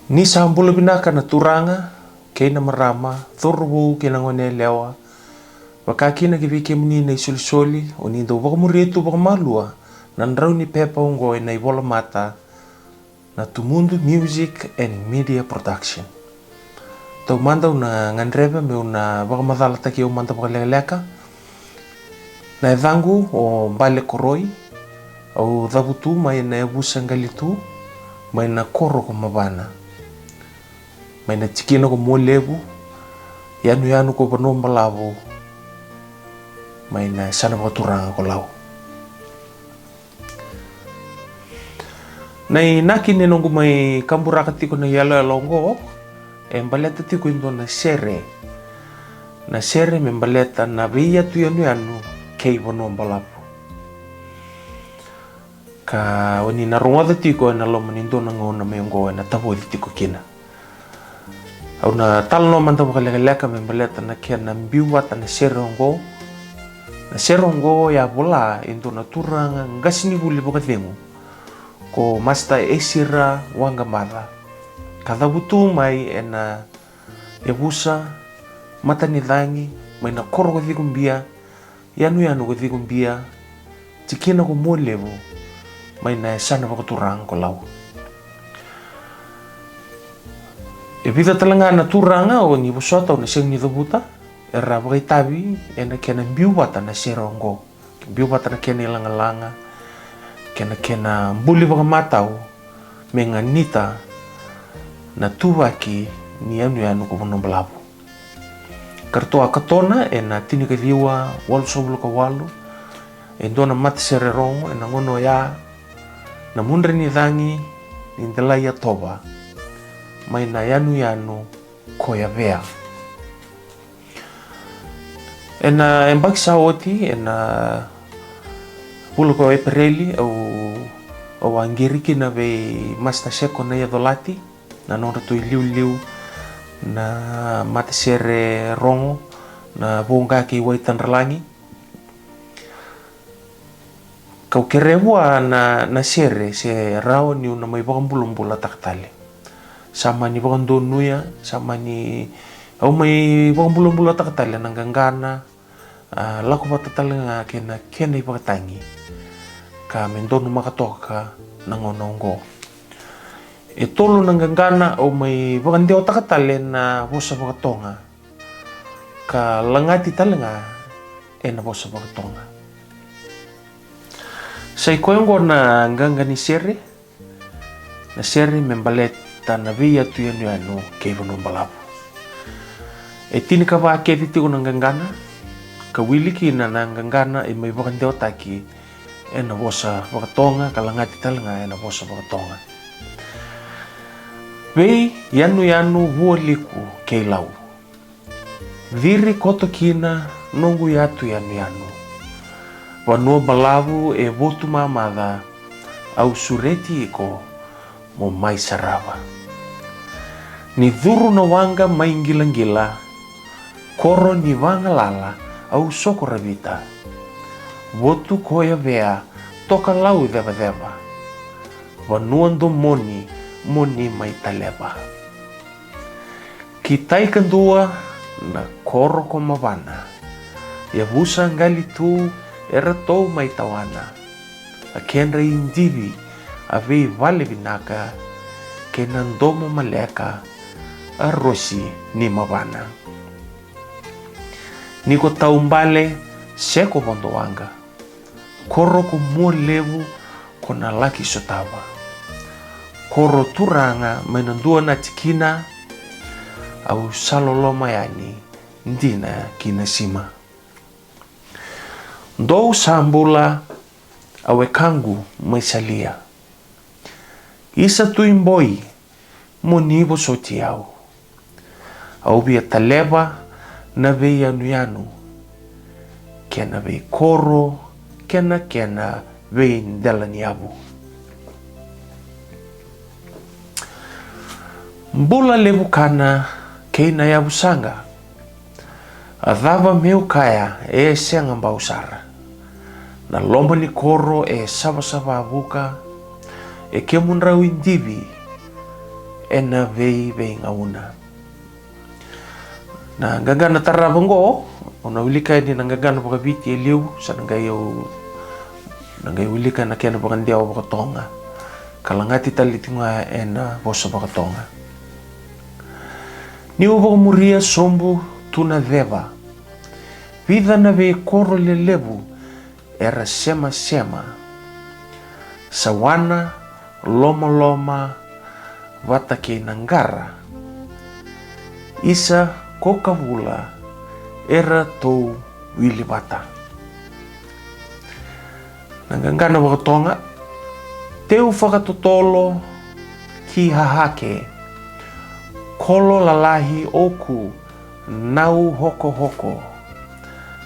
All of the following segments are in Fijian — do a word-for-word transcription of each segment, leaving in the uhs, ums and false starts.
Ni sa bula vinaka na turaga kei na marama, cauravou kei na gone yalewa, vaka kina ki vei kemuni na isolisoli o ni dau vakamuria tu vakamalua na drau ni pepa oqo ena ivolamata na Tumudu Music and Media Production. Taumada au na gadreva meu na vakamacalataki au mada vakalekaleka. Na yacaqu o Bale Koroi, au cavutu mai na yavusa Qalitu, mai na koro ko Mavana, mai na tikina ko Mualevu, yanuyanu ko Vanuabalavu, mai na yasana vakaturaga ko Lau. Na inaki ni noqu mai kaburaka tiko na iyaloyalo oqo e baleta tiko e dua na sere. Na sere me baleta na veiyatu yanuyanu kei Vanuabalavu, ka o ni na rogoca tiko ena loma ni dua na gauna mai oqo ena tavoci tiko kina. Au na talanoa mada vakalekaleka me baleta na kena biu vata na sere oqo. Na sere oqo e a vola e dua na turaga qasenivuli vakacegu ko Master Esira Waqamaca, ka cavutu mai ena yavusa Matanicagi, mai na koro ko Cikobia, yanuyanu ko Cikobia, tikina ko Mualevu, mai na yasana vakaturaga ko Lau. E vica tale ga na turaga o ni vosota au na sega ni cavuta, era vakaitavi ena kena biu vata na sere oqo, biu vata na kena ilagalaga, kei na kena buli vakamatau me ganita na tuvaki ni yanuyanu ko Vanuabalavu. Ka ratou a katona ena tinikaciwa walusagavulu ka walu e dua na matasere rogo ena gauna oya, na Mudrenicagi ni Delaiyatova, mai na yanuyanu ko Yavea. Ena yabaki sa oti, ena vula ko Epereli, au, au a qiri kina vei Master Seko Naiyacolati na nodratou iliuliu na matasere rogo na Voqa kei Waitadralagi. Kau kerea vua na, na sere se rawa niu na mai vakabulabulataka tale. Sa mani vakadonuya, sa mani au mai vakabulabulataka tale na qaqana, a, lako vata tale ga kei na kena ivakatagi, ka me donumaka toka na gauna oqo. E tolu na qaqana au mai vakadewataka tale na vosa vakatoga, ka lagati tale ga ena vosa vakatoga. Sa i koya oqo na qaqa ni sere, na sere me baleta na veiyatu yanuyanu kei Vanuabalavu. E tinikava kece tiko na qaqana, ka wili kina na qaqana e mai vakadewataki ena vosa vakatoga, ka lagati tale ga ena vosa vakatoga. Vei yanuyanu Vualiku kei Lau, ciri koto kina noqu yatu yanuyanu. Vanuabalavu e votu mamaca, au sureti iko mo mai sarava. Ni curu na waqa mai qilaqila, koro ni vagalala au soko ravita. Votu ko Yavea, toka Lau cevaceva. Vanua domoni mo ni mai taleva. Ki tai kadua na koro ko Mavana, yavusa Qalitu eratou mai tawana. A kedra idivi a veivale vinaka, kei na domo maleka a Rosi ni Mavana. Ni ko taubale se ko vodo waqa, koro ko Mualevu ko na laki sotava. Koro turaga mai na dua na tikina, au sa loloma yani dina ki na sima. Dou sa bula, a wekaqu mai Salia. Isa Tui Boi, mo ni vosoti au. Au via taleva na veiyanuyanu, kei na veikoro, kei na kena veidelaniyavu. Bula levu kana kei na yavusaqa. A cava meu kaya e sega bau sara. Na loma ni koro e savasava vuka, e kemudrau idivi, ena veiveigauna. Na qaqana tarava oqo, au na wilika yani na qaqana vakaviti e liu, sa na qai au, na qai wilika na kena vakadewa vakatoga, ka lagati tale tu ga ena vosa vakatoga. Niu vakamuria sobu tu na ceva, vica na veikoro lelevu era semasema. Sawana, Lomaloma vata kei Naqara, isa ko Kavula, eratou wili vata. Na qaqana vakatoga. Teu fakatotolo ki Hahake, kolo lalahi oku nau hokohoko.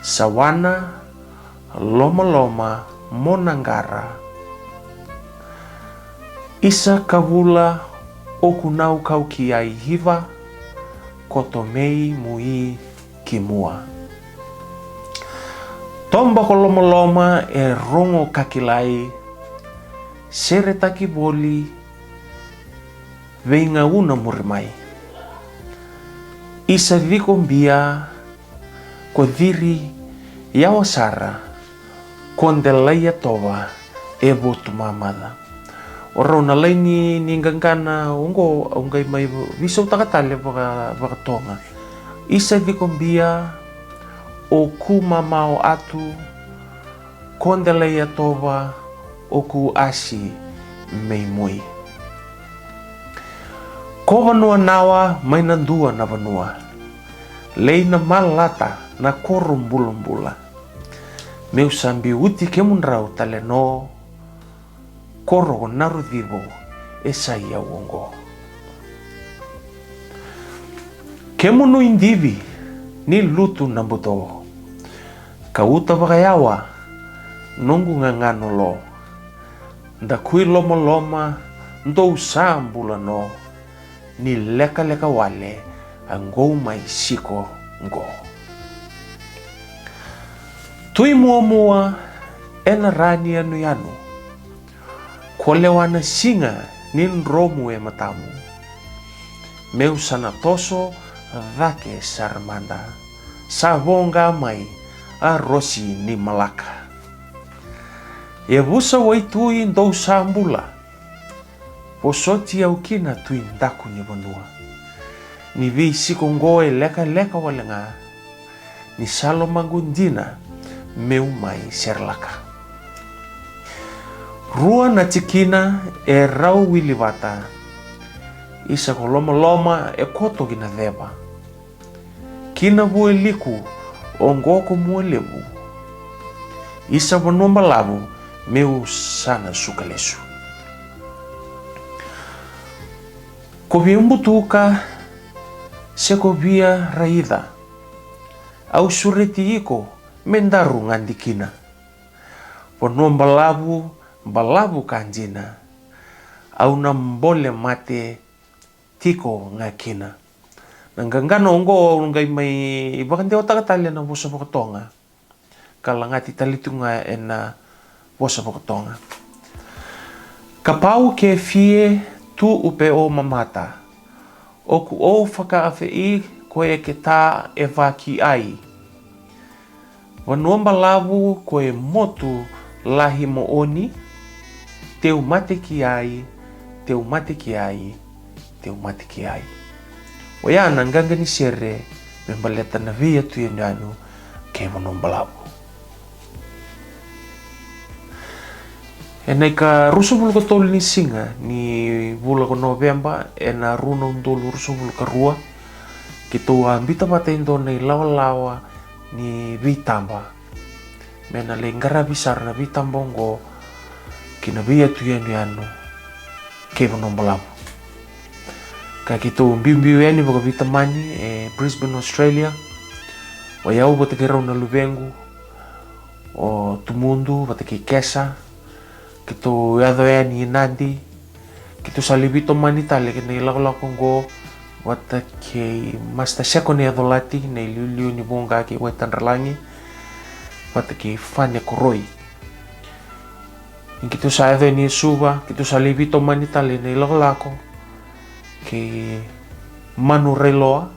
Sawana, Lomaloma mo Naqara, isa Kavula oku nau kau ki ai hiva, koto mei mui ki mua. Toba ko Lomaloma e rogo ka kilai, seretaki voli veigauna muri mai. Isa Cikobia ko Ciri yawa sara, ko Delai Yatova e votu mamaca. O rau na laini ni qaqana oqo au qai mai veisautaka tale vaka, vakatoga. Isa Cikobia oku mamao atu, ko Delai Yatova oku asi mei mui. Ko vanua nawa mai na dua na vanua, lei na malata na koro bulabula. Meu sa biuti kemudrau tale no, koro ko Narucivo e sa i au oqo. Kemunu i divi ni lutu na buto, kauta vakayawa noqu gagano lo. Dakui Lomaloma dou sa bula no, ni lekaleka wale a qou mai siko qo. Tui muamua ena ra ni yanuyanu, ko lewa na siga ni dromu e matamu. Meu sa na toso cake sara mada, sa voqa mai a rosi ni malaka. E vusa waitui dou sa bula, vosoti au kina tui daku ni vanua. Ni veisiko qo e lekaleka wale ga, ni sa lomaqu dina meu mai serelaka. Rua na tikina e rau wili vata, isa ko Lomaloma e koto ki na ceva. Ki na Vueliku oqo ko Mualevu, isa Vanua Balavu meu sa na suka lesu. Ko via butuka se ko via raica, au sureti iko me daru gadi kina. Vanua Balavu, balavu ka dina, au na bole mate tiko ga kina. Na qaqana oqo au qai mai vakadewataka tale na vosa vakatoga, ka lagati tale tu ga ena vosa vakatoga. Kapau ke fie tu upe o mamata, oku o fakaafei ko e ke ta e vaki ai. Vanua Balavu ko e motu lahi mooni, teu mate ki ai, teu mate ki ai, teu mate ki ai. Oya na qaqa ni sere me baleta na veiyatuyanuyanu kei Vanua Balavu. Ena ika ruasagavulu ka tolu ni siga ni vula ko Noveba ena rua na udolu ruasagavulu ka rua, keitou a biuta vata e dua na ilawalawa ni veitaba me na lai qaravi sara na veitaba oqo ki na veiyatuyanuyanu kei Vanua Balavu. Ka keitou biubiu yani vakaveitamani e Brisbane, Australia, o yau vata kei rau na luvequ o Tumudu vata kei Kesa. Keitou yaco yani i Nadi. Keitou sa lai veitomani tale ki na ilakolako oqo vata kei Master Seko na Yacolati, na iliuliu ni Voqa kei Waitadralagi, vata kei Fane Koroi. Ni keitou sa yaco yani i Suva, keitou sa lai veitomani tale na ilakolako kei Manu Railoa,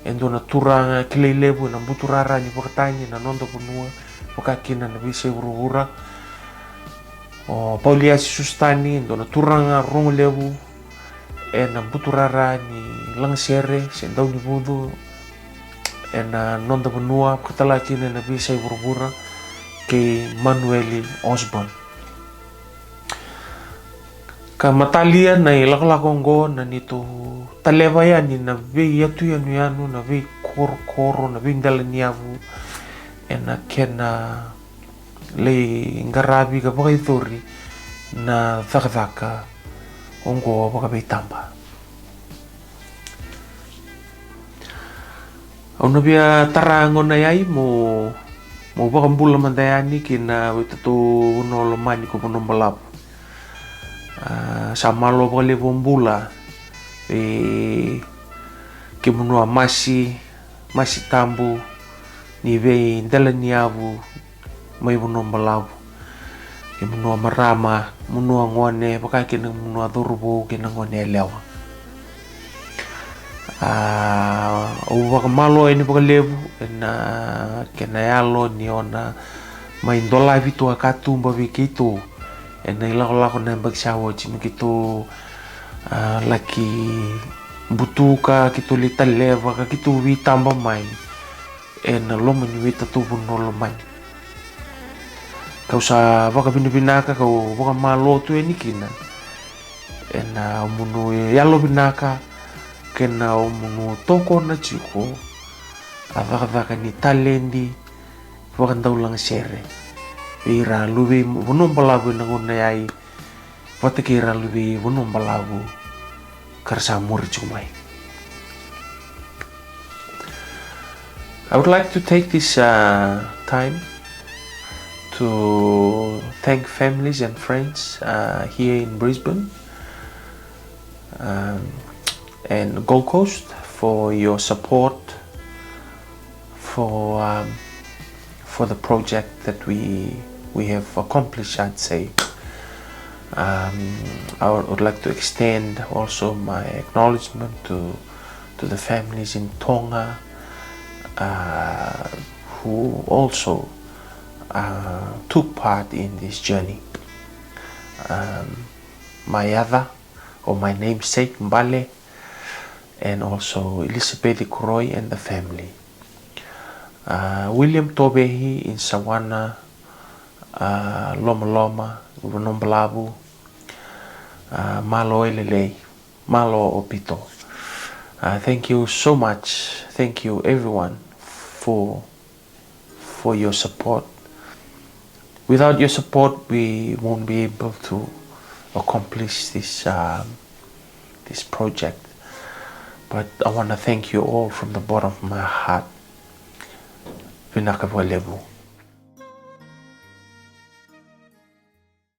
e dua na turaga kilai levu ena buturara ni vakatagi ena noda vanua, vaka kina na veiyasai vuravura. O Pauliasi Susutani, e dua na turaga rogo levu ena buturara ni lagasere se daunivucu ena noda vanua, vakatala kina ena veiyasai vuravura, kei Manueli Osborne. Ka matalia na ilakolako oqo na neitou taleva yani na veiyatuyanuyanu, na veikorokoro, na veidelaniyavu ena kena lai qaravi ka vakayacori na cakacaka oqo vakaveitaba. Au na via tara gona yai mo, mo vakabula mada yani ki na veitatou vanua lomani ko Vanuabalavu. A, sa malo vakalevu o bula e, kemunu a masi, masi tabu ni veidelaniyavu mai Vanuabalavu, kemunu a marama, kemunu a gone, vaka kina kemunu a cauravou kei na gone yalewa. A, au vakamalo yani vakalevu ena kena yalo ni o na mai dolavi tu a katuba vei keitou ena ilakolako na yabaki sa oti, me keitou, a, laki butuka, keitou lai taleva ka keitou veitaba mai ena loma ni veitatou vanua lomani. Kau sa vakavinavinaka, kau vakamalo tu yani kina ena nomuni yalovinaka kei na nomuni tokona tiko a cakacaka ni taledi vakadaulagasere vei ira luvei Vanuabalavu ena gauna yai, vata kei ira luvei Vanuabalavu ka ra sa muri tiko mai. I would like to take this, uh, time to thank families and friends, uh, here in Brisbane, um, and Gold Coast for your support for, um, for the project that we, we have accomplished, I'd say. Um, I would, would like to extend also my acknowledgement to, to the families in Tonga, uh, who also, uh, took part in this journey. Um, my other, or my namesake, Mbale, and also Elizabeth Koroi and the family. Uh, William Tovehi in Sawana, uh, Lomaloma, Vanuabalavu, uh, malo e lelei, malo o Pito. Uh, thank you so much. Thank you everyone for, for your support. Without your support, we won't be able to accomplish this, um, this project. But I wanna thank you all from the bottom of my heart. Vinaka vakalevu.